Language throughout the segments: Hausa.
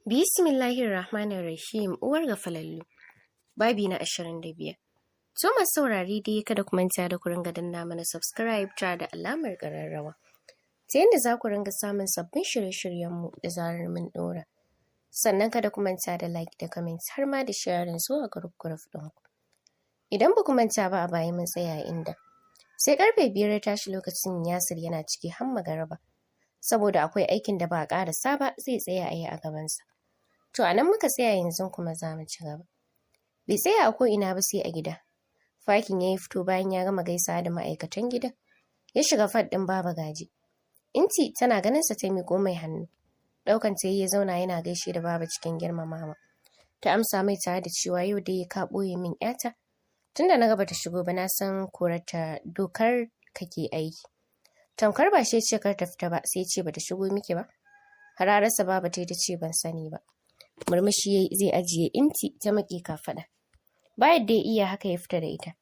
Bismillahir Rahmanir Rahim. Uwar gafalallu. Babi na 25. To, masu saurare dai, kada ku manta da ku ringa danna mana subscribe tare da alamar ƙararrawa, ta yadda za ku ringa samun sabbin shirye-shiryenmu da zarar mun ɗora. Sannan kada ku manta da like da comment, har ma da sharing zuwa group group ɗinku. Idan ba ku manta ba, a baya mun tsaya inda sai karfe 5 ya tashi. Lokacin Yasir yana ciki har magariba, saboda akwai aikin da ba a ƙarasa ba zai tsaya a yi a gabansa. To, a nan muka tsaya, yanzu kuma za mu ci gaba. Bai tsaya a ko'ina ba sai a gida. Parking ya yi, fito bayan ya gama gaisawa da ma'aikatan gidan. Ya shiga part ɗin Baba Gaji. Inti tana ganin sa ta miƙo mai hannu. Ɗaukan ta ya zauna yana gaishe da Baba cikin girmamawa. Ta amsa mai tare da cewa, "Yau dai ka ɓoye min ƴata. Tunda na ga bata shigo ba, na san korarta dokar kake aiki." Tamkar ba shi ce kar ta fita ba, sai ce bata shigo miki ba. Hararsa Baba ta ce, "Ban sani ba." Murmushi yayi zai ajiye Inti, ta maƙe kafaɗa. Ba yadda ya iya, haka ya fita da ita.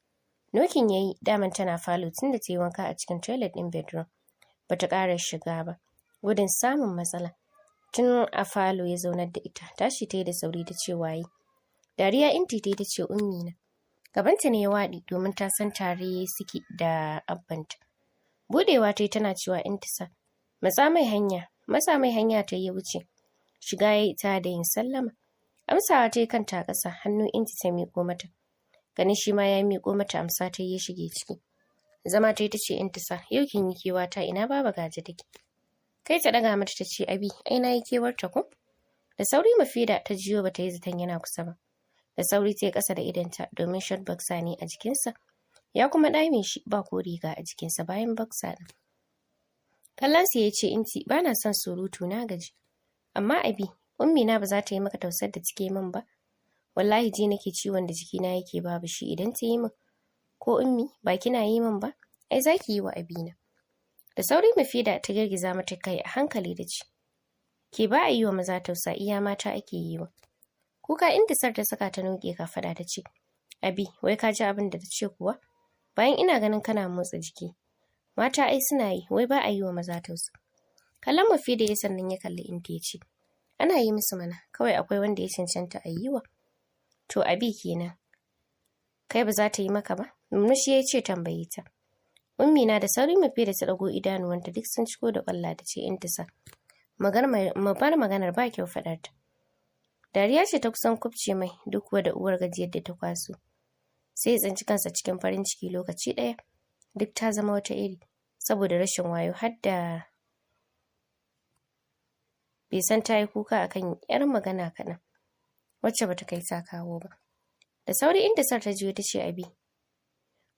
Knocking yayi, daman tana falo tunda ta yi wanka a cikin toilet ɗin bedroom. Bata ƙara shiga ba, gudun samun matsala. Tun a falo ya zaunar da ita, tashi ta yi da sauri ta ce, "Waye?" Dariya Inti ta yi ta ce, "Ummi na." Gabanta ne ya waɗi domin ta san tare suke da abbanta. Budewa ta yi tana cewa, "Intisar, matsa mai hanya." Matsa mai hanya ta yi ya wuce. Shiga ya yi ta da yin sallama. Amsawa ta yi kanta a ƙasa, hannu Inti ta miƙo mata. Ganin shi ma ya miƙo mata, amsa ta yi ya shige ciki. Zama ta yi ta ce, "Intisar, yau kin yi kewata, ina Baba Gaji take?" Kai ta ɗaga mata ta ce, "Abi, ai na yi kewarta ko?" Da sauri Mafida ta jiyo, bata yi zaton yana kusa ba. Da sauri ta yi ƙasa da idonta domin short boxer ne a jikinsa. Ya kuma ɗame shi, ba ko riga a jikinsa bayan boxer ɗin. Kallon sa ya ce, "Inti, ba na son surutu, na gaji. Amma Abi, Ummi na ba za ta yi maka tausar da take min ba. Wallahi ji nake ciwon da jikina yake babu shi idan ta yi min. Ko Ummi ba kina yi min ba? Ai za ki yi wa Abina." Da sauri Mafida ta girgiza mata kai a hankali da ce, "Ke, ba a yi wa maza tausa, iya mata ake yi wa." Kuka Intisar ta saka ta noke kafaɗa ta ce, "Abi, wai ka ji abin da ta ce kuwa? Bayan ina ganin kana motsa jiki. Mata ai suna yi, wai ba a yi wa maza tausa." Kallon Mafida ya, sannan ya kalli Inti ya ce, "Ana yi musu mana, kawai akwai wanda ya cancanta a yi wa." "To, Abi kenan. Kai ba za ta yi maka ba?" Murmushi ya ce, "Tambaye ta." "Ummi na." Da sauri Mafida ta ɗago idanuwanta duk sun ciko da ƙwalla ta ce, "Intisar, mu bar maganar, ba kyau faɗar ta." Dariya ce ta kusan kubce mai, duk kuwa da uwar gajiyar da ta kwaso. Sai ya tsinci kansa cikin farin ciki lokaci ɗaya. Duk ta zama wata iri saboda rashin wayo, har da bai san ta yi kuka akan yar magana kaɗan wacce bata kai ta kawo ba. Da sauri Intisar ta jiyo ta ce, "Abi,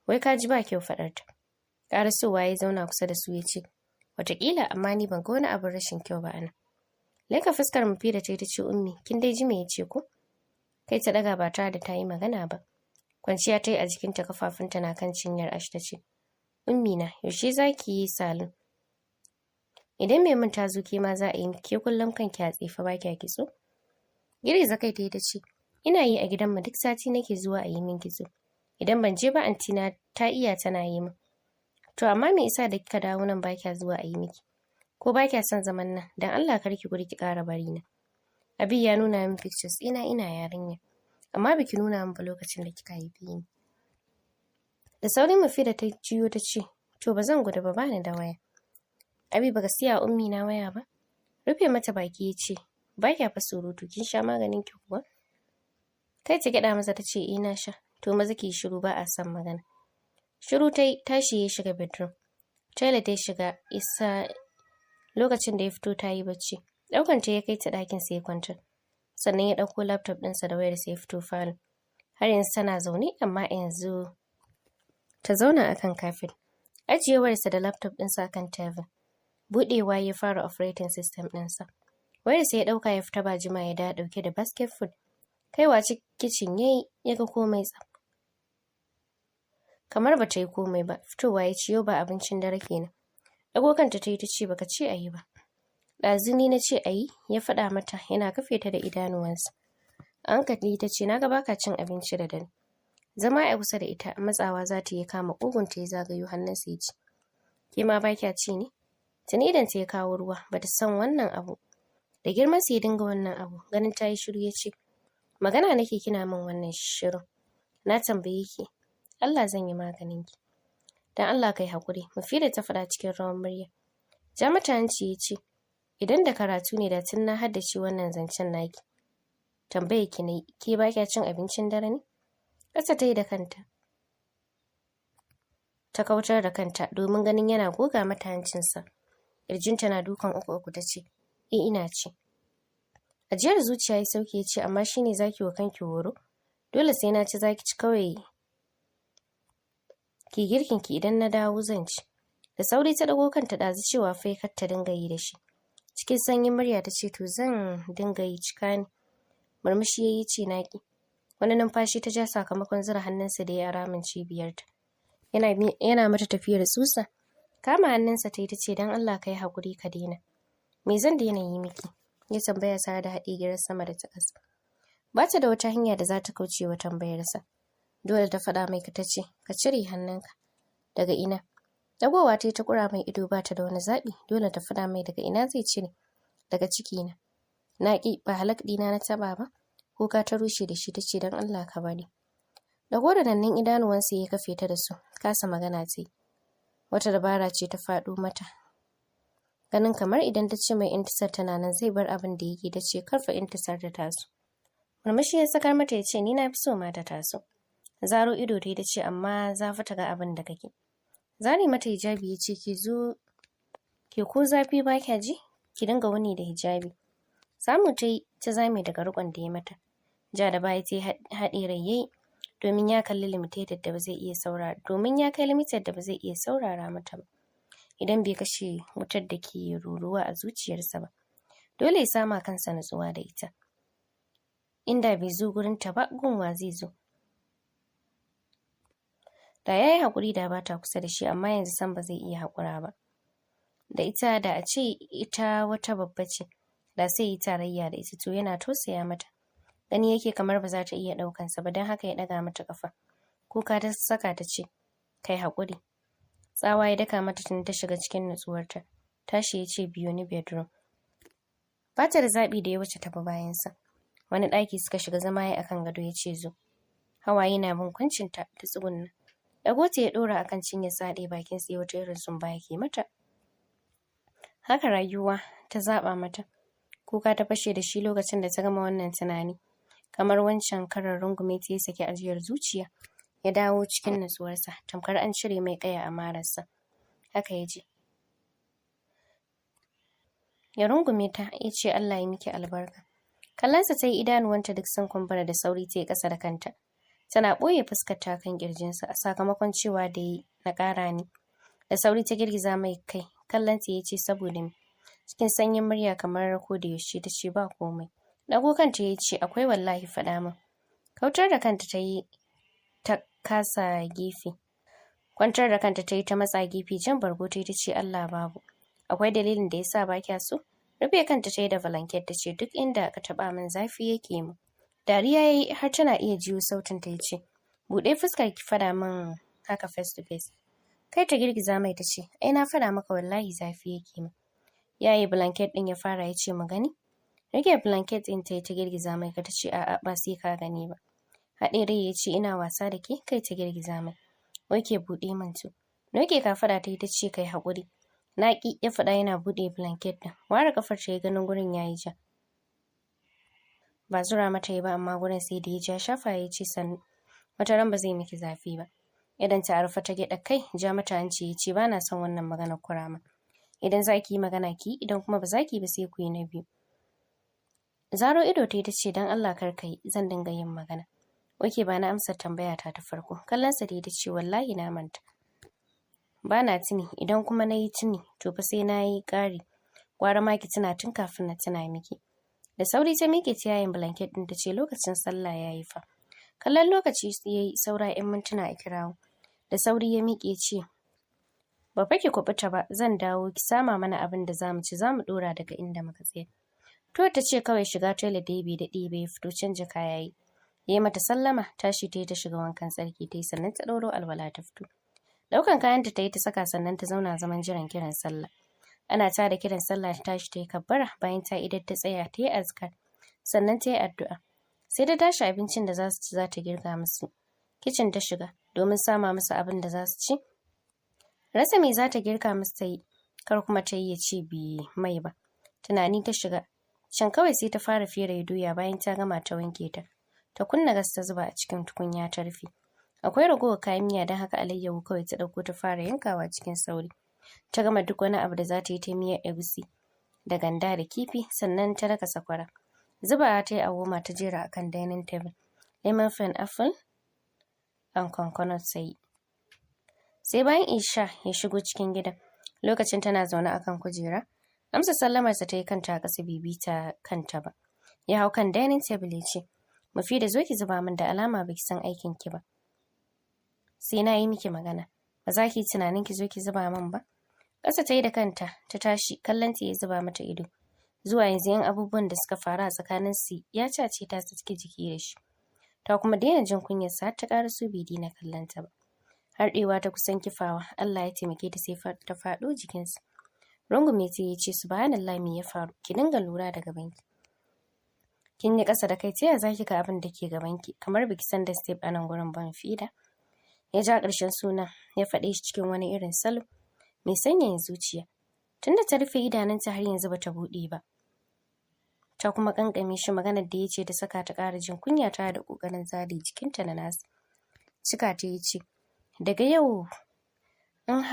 wai ka ji, ba kyau faɗar ta." Ƙarasowa ya zauna kusa da su ya ce, "Wataƙila, amma ni ban ga wani abin rashin kyau ba anan." Leka fuskar Mufida ta yi ta ce, "Ummi, kin dai ji me ya ce ko?" Kai ta ɗaga ba tare da ta yi magana ba. Kwanciya ta yi a jikinta, kafafunta na kan cinyar Ash, ta ce, "Ummi na, yaushe za ki yi salon? Idan Maimun ta zo, ke ma za a yi, ke kullum kanki a tsefe, ba kya kitso." Girgiza kai ta yi ta ce, "Ina yi a gidanmu, duk sati nake zuwa a yi min kitso. Idan ban je ba, antina ta iya, tana yi min." "To, amma me isa da kika dawo nan ba kya zuwa a yi miki? Ko ba kya son zaman nan? Dan Allah kar ki gudu ki ƙara bari na. Abi ya nuna min pictures ina ina yarinya. Amma biki nuna min ba lokacin da kika haife ni." Da sauri Mufida ta jiyo ta ce, "To, ba zan gudu ba, bani da waya." "Abi, baka siya Ummi na waya ba?" Rufe mata baki ya ce, "Ba kya fa surutu, kin sha maganin ki kuwa?" Kai ta gyaɗa masa ta ce, "Eh, na sha." "To, maza ki shiru, ba a son magana." Shiru ta yi, tashi ya shiga bedroom. Toilet ya shiga isa, lokacin da ya fito ta yi bacci. Ɗaukan ta ya kai ta ɗakin sai ya kwantar. Sannan ya ɗauko laptop ɗinsa da wayar sai ya fito falo. Har yanzu tana zaune, amma yanzu ta zauna akan kafet. Ajiye wayarsa da laptop ɗinsa akan tebur. Buɗewa ya fara operating system ɗinsa. Wayarsa ya ɗauka ya fita, ba jima ya dawo ɗauke da basket food. Kaiwa kicin yayi, ya ga komai tsaf, kamar bata yi komai ba. Fitowa ya ciyo ba abincin dare kenan. Ɗago kanta ta yi ta ce, "Baka ce a yi ba." "Ɗazu ni na ce a yi," ya faɗa mata yana kafe ta da idanuwansa. A hankali ta ce, "Na ga baka cin abinci da dare." Zama a kusa da ita, matsawa za ta yi kama ƙugunta ya zagayo hannunsa ya ce, "Ke ma ba kya ci ne?" Tuni idonta ya kawo ruwa, bata san wannan abu Da girman sa ya dinga wannan abu, ganin ta yi shiru ya ce, "Magana nake kina min wannan shirin. Na tambaye ki, Allah zan yi maganin ki." "Dan Allah kai hakuri," Mufida ta faɗa cikin rawan murya. Ja mata hanci ya ce, "Idan da karatu ne da tun na haddace wannan zancen naki. Tambaye ki ne, ke ba kya cin abincin dare ne?" Ƙasa ta yi da kanta. Ta kautar da kanta domin ganin yana goga mata hancinsa. Ƙirjinta na dukan uku uku ta ce, "Eh, ina ci." Ajiyar zuciya ya sauke ya ce, "Amma shine zaki wa kanki horo? Dole sai na ci zaki ci? Kawai ki girkin ki, idan na dawo zan ci." Da sauri ta dago kanta, ɗazu cewa fa kar ta dinga yi da shi. Cikin sanyin murya ta ce, "To zan dinga yi, cika ne." Murmushi ya yi, ce, "Naki." Wani numfashi ta ja sakamakon zura hannunsa da ya ramin cibiyarta. Yana mata tafiyar tsutsa. Kama hannunsa ta yi ta ce, "Don Allah ka yi haƙuri ka daina." "Me zan daina yi miki?" ya tambaya tare da haɗe girar sama da ta ƙasa. Ba ta da wata hanya da za ta kauce wa tambayarsa. Dole ta faɗa mai, ta ce, "Ka cire hannunka." "Daga ina?" Dagowa ta yi ta ƙura mai ido. Ba ta da wani zaɓi, dole ta faɗa mai daga ina zai cire. "Daga ciki na." "Na ƙi, ba halak ɗina na taɓa ba." Kuka ta rushe da shi ta ce, "Don Allah ka bari." Dago da nannin idanuwansa ya kafe ta da su, kasa magana ta yi. Wata dabara ce ta faɗo mata. Ganin kamar idan ta ce mai Intisar tana nan zai bar abin da yake, ta ce, "Karfa Intisar ta taso." Murmushi ya sakar mata ya ce, "Ni na fi so ma ta taso." Zaro ido ta yi ta ce, "Amma za fa ta ga abin da kake." Zari mata hijabi ya ce, "Ki zo ke, ko zafi ba kya ji? Ki dinga wuni da hijabi." Samu ta yi ta zame daga riƙon da ya mata. Ja da baya ta yi, haɗe rai yayi domin ya kalli limited da ba zai iya saurara, domin ya kai limited da ba zai iya saurara mata ba idan bai kashe wutar da ke ruruwa a zuciyarsa ba. Dole ya sama kansa nutsuwa da ita. Inda bai zo gurinta ba, gunwa zai zo? Da ya yi haƙuri da ba ta kusa da shi, amma yanzu sam ba zai iya haƙura ba da ita. Da a ce ita wata babba ce, da sai yi tarayya da ita. To yana tausaya mata, gani yake kamar ba za ta iya ɗaukansa ba, don haka ya ɗaga mata ƙafa. Kuka ta saka ta ce, "Kai haƙuri." Tsawa ya daka mata, tun ta shiga cikin nutsuwarta. Tashi ya ce, "Biyo ni bedroom." Ba ta da zaɓi da ya wuce tafi bayansa. Wani ɗaki suka shiga, zama ya akan gado ya ce, "Zo." Hawaye na bin kuncinta, ta tsugunna. Ɗago ta ya ɗora akan cinyar sa, haɗe bakin sa, wata irin sumba yake mata. Haka rayuwa ta zaɓa mata. Kuka ta fashe da shi lokacin da ta gama wannan tunani. Kamar wancan karar, rungume ta ya saki ajiyar zuciya. Ya dawo cikin nutsuwarsa, tamkar an cire mai ƙaya a mararsa. Haka ya ji. Ya rungume ta ya ce, "Allah ya miki albarka." Kallonsa ta yi, idanuwanta duk sun kumbura, da sauri ta yi ƙasa da kanta. Tana ɓoye fuskarta kan ƙirjinsa a sakamakon cewa da yi na ƙara ne. Da sauri ta girgiza mai kai. Kallonta ya ce, "Saboda me?" Cikin sanyin murya kamar ko da yaushe ta ce, "Ba komai." Ɗago kanta ya ce, "Akwai wallahi, faɗa min." Kautar da kanta ta yi ta kasa gefe. Kwantar da kanta ta yi ta matsa gefe, jan bargo ta yi ta ce, "Allah babu. Akwai dalilin da yasa ba kya so?" Rufe kanta ta yi da blanket ta ce, "Duk inda ka taɓa min zafi yake mu." Dariya ya yi har tana iya jiyo sautin ta, ya ce, "Buɗe fuskar ki faɗa min haka face to face." Kai ta girgiza mai ta ce, "Ai na faɗa maka wallahi zafi yake min." Yayi blanket ɗin ya fara ya ce, "Mu gani." Rike blanket ɗin ta yi ta girgiza mai ta ce, "A'a, ba sai ka gani ba." Haɗe rai ya ce, "Ina wasa da ke?" Kai ta girgiza mai. "Okay, buɗe min to." Noke kafaɗa ta yi ta ce, "Kai haƙuri." "Na ƙi," ya faɗa yana buɗe blanket ɗin. Ware kafar ta ya ganin gurin ya yi ja. Ba zura mata yi ba, amma gurin sai da ya ja shafa ya ce, "Sannu. Wata ran ba zai miki zafi ba." Idan ta rufe ta gyaɗa kai, ja mata hanci ya ce, "Ba na son wannan maganar kurama. Idan za ki yi magana ki, idan kuma ba za ki ba sai ku yi na biyu." Zaro ido ta yi ta ce, "Don Allah kar ka yi, zan dinga yin magana." "Okay, ba na amsar tambaya ta ta farko." Kallonsa da ta ce, "Wallahi na manta. Ba na tuni, idan kuma na yi tuni to fa sai na yi ƙari. Gwara ma ki tuna tun kafin na tuna miki." Da sauri ta miƙe ta yayin blanket ɗin ta ce, "Lokacin sallah ya yi fa." Kallon lokaci ya yi, saura 'yan mintuna a kirawo. Da sauri ya miƙe ce, "Ba fa ki kuɓuta ba, zan dawo ki sama mana abin da zamu ci, zamu ɗora daga inda muka tsaya." To ta ce kawai. Shiga toilet da ya bai daɗe ba ya fito, canja kaya yi. Ya yi mata sallama, tashi ta yi ta shiga wankan tsarki ta yi, sannan ta ɗauro alwala ta fito. Ɗaukan kayanta ta yi ta saka, sannan ta zauna zaman jiran kiran sallah. Ana tada kiran sallah ta tashi ta yi kabbara, bayan ta idar ta tsaya ta yi azkar, sannan ta yi addu'a. Sai ta tashi abincin da za su ci za ta girka musu. Kicin ta shiga domin sama musu abin da za su ci. Rasa me za ta girka musu ta yi, kar kuma ta yi ya ce bai mai ba. Tunani ta shiga. Can kawai sai ta fara fere doya, bayan ta gama ta wanke ta. Ta kunna gas ta zuba a cikin tukunya ta rufe. Akwai ragowar kayan miya, don haka alayyahu kawai ta ɗauko ta fara yankawa cikin sauri. Ta gama duk wani abu da za ta yi, ta miyar egusi da ganda da kifi, sannan ta daka sakwara. Zubawa ta yi a woma ta jera a kan dining table. Lemon pineapple and coconut ta yi. Sai bayan isha ya shigo cikin gidan. Lokacin tana zaune a kan kujera. Amsa sallamarsa ta yi kanta a ƙasa bai bi ta kanta ba. Ya hau kan dining table ya ce, "Mufida, zo ki zuba min, da alama baki san aikin ki ba. Sai na yi miki magana. Ba za ki yi tunanin ki zo ki zuba min ba." Ƙasa ta yi da kanta, ta tashi, kallon ta ya zuba mata ido. Zuwa yanzu yan abubuwan da suka faru a tsakanin su ya cace ta saki jiki da shi. Ta kuma daina jin kunyarsa, har ta ƙaraso bai daina kallon ta ba. Harɗewa ta kusan kifawa, Allah ya taimake ta sai ta faɗo jikinsa. Rungume ta ya ce, "Subhanallah, me ya faru? Ki dinga lura da gabanki. Kin yi ƙasa da kai, ta ya za ki ga abin da ke gabanki? Kamar baki san da step a nan gurin ban fida." Ya ja ƙarshen sunan, ya faɗe shi cikin wani irin salo mai sanyaya zuciya. Tunda ta rufe idanunta har yanzu bata buɗe ba. Ta kuma ƙanƙame shi, maganar da ya ce ta saka ta ƙara jin kunya tare da ƙoƙarin zare jikinta na nasa. Cika ta ya ce, "Daga yau in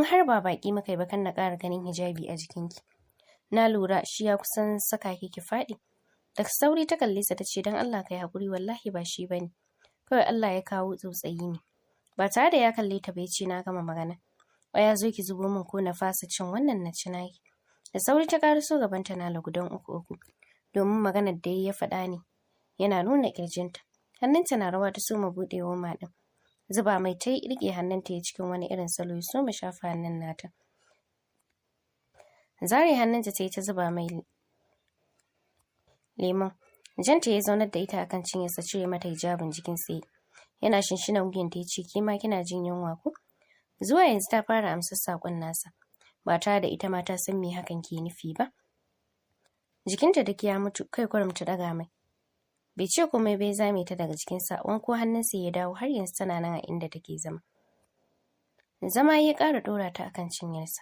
har ba baƙi muka yi ba, kan na ƙara ganin hijabi a jikinki. Na lura shi ya kusan saka ki ki faɗi." Da sauri ta kalle sa ta ce, "Don Allah ka yi haƙuri, wallahi ba shi bane. Kawai Allah ya kawo tsautsayi ne." Ba tare da ya kalle ta ba ya ce, "Na gama magana. Ya zo ki zubo min ko na fasa cin wannan na ci naki." Da sauri ta ƙaraso gabanta na lagudan uku uku. Domin maganar da ya faɗa ne yana nuna ƙirjinta. Hannunta na rawa ta soma buɗe woma ɗin. Zuba mai ta yi, riƙe hannunta ya cikin wani irin salo ya soma shafa hannun nata. Zare hannunta ta yi ta zuba mai lemon. Janta ya zaunar da ita akan cinyarsa, cire mata hijabin jikin sa yana shinshinan wuyanta ya ce, "Ke ma kina jin yunwa ko?" Zuwa yanzu ta fara amsar saƙon nasa ba tare da ita ma ta san me hakan ke nufi ba. Jikinta duk ya mutu, kai kurum ta ɗaga mai. Bai ce komai bai zame ta daga jikinsa, wanko hannunsa ya dawo har yanzu tana nan a inda take zama. Zama ya ƙara ɗora ta akan cinyarsa.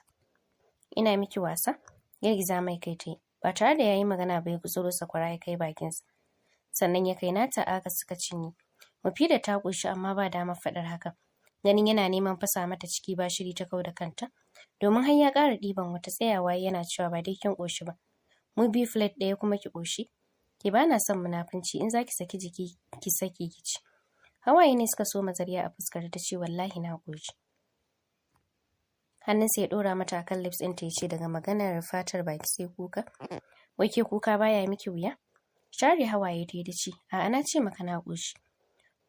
"Ina miki wasa?" Girgiza mai kai ta yi. Ba tare da ya yi magana ba ya gutsuro sakwara ya kai bakinsa. Sannan ya kai nata aka suka cinye. Mufida ta ƙoshi amma ba damar faɗar hakan. Ganin yana neman fasa mata ciki, ba shiri ta kau da kanta. Domin har ya ƙara ɗiban wata, tsayawa yana cewa, "Ba dai kin ƙoshi ba. Mu biyu plate ɗaya kuma ki ƙoshi. Ke, ba na son munafunci, in za ki saki jiki ki saki ki ci." Hawaye ne suka soma zarya a fuskar ta ce, "Wallahi na ƙoshi." Hannunsa ya ɗora mata akan lips ɗinta ya ce, "Daga maganar fatar baki sai kuka. Wai ke kuka baya miki wuya?" Share hawaye ta yi ta ce, "A'a, na ce maka na ƙoshi."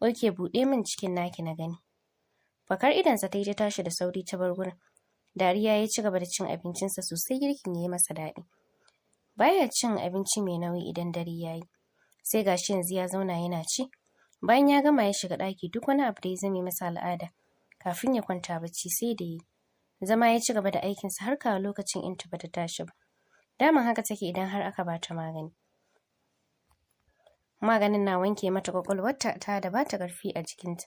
"Okay, buɗe min cikin naki na gani." Fakar idonsa ta yi ta tashi da sauri ta bar gurin. Dariya ya ci gaba da cin abincinsa sosai, girkin ya yi masa daɗi. Baya cin abinci mai nauyi idan dare ya yi. Sai gashi yanzu ya zauna yana ci. Bayan ya gama ya shiga ɗaki, duk wani abu da ya zame masa al'ada. Kafin ya kwanta bacci sai da yi. Zama ya ci gaba da aikinsa har kawo lokacin Inta bata tashi ba. Daman haka take idan har aka bata magani. Maganin na wanke mata kwakwalwarta ta da bata ƙarfi a jikinta.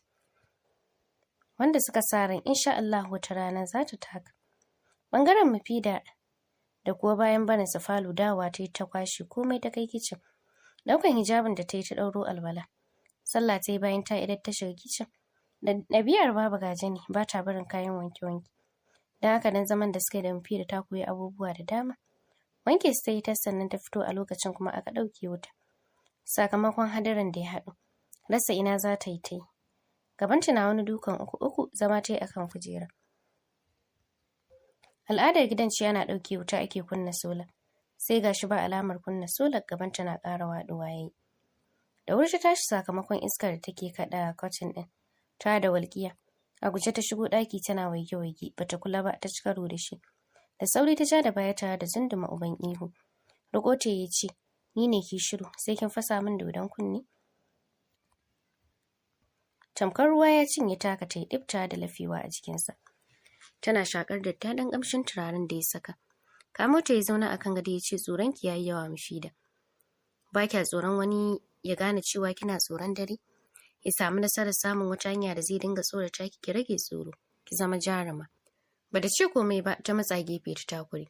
Wanda suka sa ran insha Allah wata rana za ta taka. Bangaren Mufida da kuwa bayan barin sa falo, dawowa ta yi ta kwashe komai ta kai kicin. Daukan hijabin da ta yi ta ɗauro alwala. Sallah ta yi, bayan ta idar ta shiga kicin. Da ɗabi'ar babu gaje ne, ba ta barin kayan wanke-wanke. Don haka dan zaman da suka yi da Mufida ta koyi abubuwa da dama. Wanke su ta yi tas sannan ta fito, a lokacin kuma aka ɗauke wuta. Sakamakon hadarin da ya haɗu. Rasa ina za ta yi ta yi. Gabanta na wani dukan uku uku, zama ta yi akan kujera. Al'adar gidan ce ana ɗauke wuta ake kunna sola. Sai gashi ba alamar kunna solar, gabanta na ƙara waɗuwa yayi. Da wuri ta tashi sakamakon iskar da take kaɗa curtain ɗin. Ta da walƙiya. A guje ta shigo ɗaki tana waige-waige, bata kula ba ta ci karo da shi. Da sauri ta ja da baya tare da zunduma uban ihu. Riƙo ta ya ce, "Ni ne ki shiru, sai kin fasa min dodon kunne." Tamkar ruwa ya cinye taka ta yi ɗifta da lafewa a jikinsa. Tana shakar da daɗin ƙamshin turaren da ya saka. Kamo ta ya zauna akan gado ya ce, "Tsoron ki yayi yawa, Mufida. Ba kya tsoron wani ya gane cewa kina tsoron dare? Ya samu nasarar samun wata hanya da zai dinga tsorata ki. Ki rage tsoro, ki zama jaruma." Bata ce komai ba, ta matsa gefe ta takure.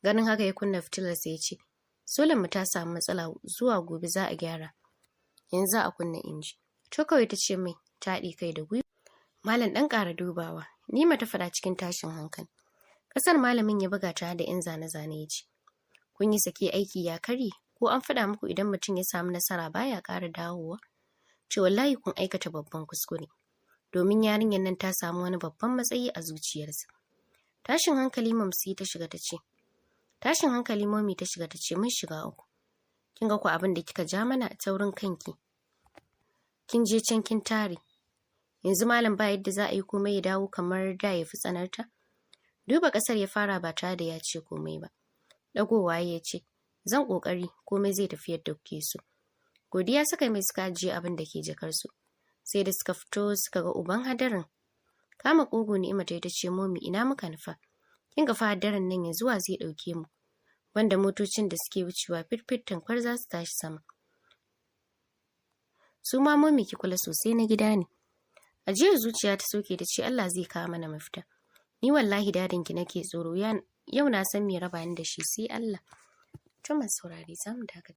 Ganin haka ya kunna fitilar, sai ya ce, "Solar mu ta samu matsala, zuwa gobe za a gyara. Yanzu za a kunna inji." To kawai ta ce mai, ta haɗe kai da gwiwa. "Malam, ɗan ƙara dubawa." Nima ta faɗa cikin tashin hankali. Ƙasar malamin ya buga tare da 'yan zane-zane ya ce, "Kun yi sake aiki ya karye, ko an faɗa muku idan mutum ya samu nasara baya ƙara dawowa? Ce wallahi kun aikata babban kuskure. Domin yarinyar nan ta samu wani babban matsayi a zuciyarsa." Tashin hankali Mamsi ta shiga ta ce, tashin hankali Momi ta shiga ta ce, "Mun shiga uku. Kin ga ku abin da kika ja mana, taurin kanki. Kin je can kin tare. Yanzu malam, ba yadda za a yi komai ya dawo kamar da, ya fi tsanarta." Duba ƙasar ya fara ba tare da ya ce komai ba. Ɗagowa ya ce, "Zan ƙoƙari, komai zai tafi yadda kuke so." Godiya suka mai, suka ajiye abin da ke jakarsu. Sai da suka fito suka ga uban hadarin. Kama ƙugu Ni'ima ta ce, "Momi, ina muka nufa? Kin ga fa hadarin nan, yanzu wa zai ɗauke mu? Wanda motocin da suke wucewa fit-fit tamkar za su tashi sama. Su ma Momi, ki kula sosai, na gida ne." Ajiyar zuciya ta soke ta ce, "Allah zai kawo mana mafita. Ni wallahi dadin ki nake tsoro, yau na san me raba ni da shi sai Allah." To masu saurare, za mu dakata.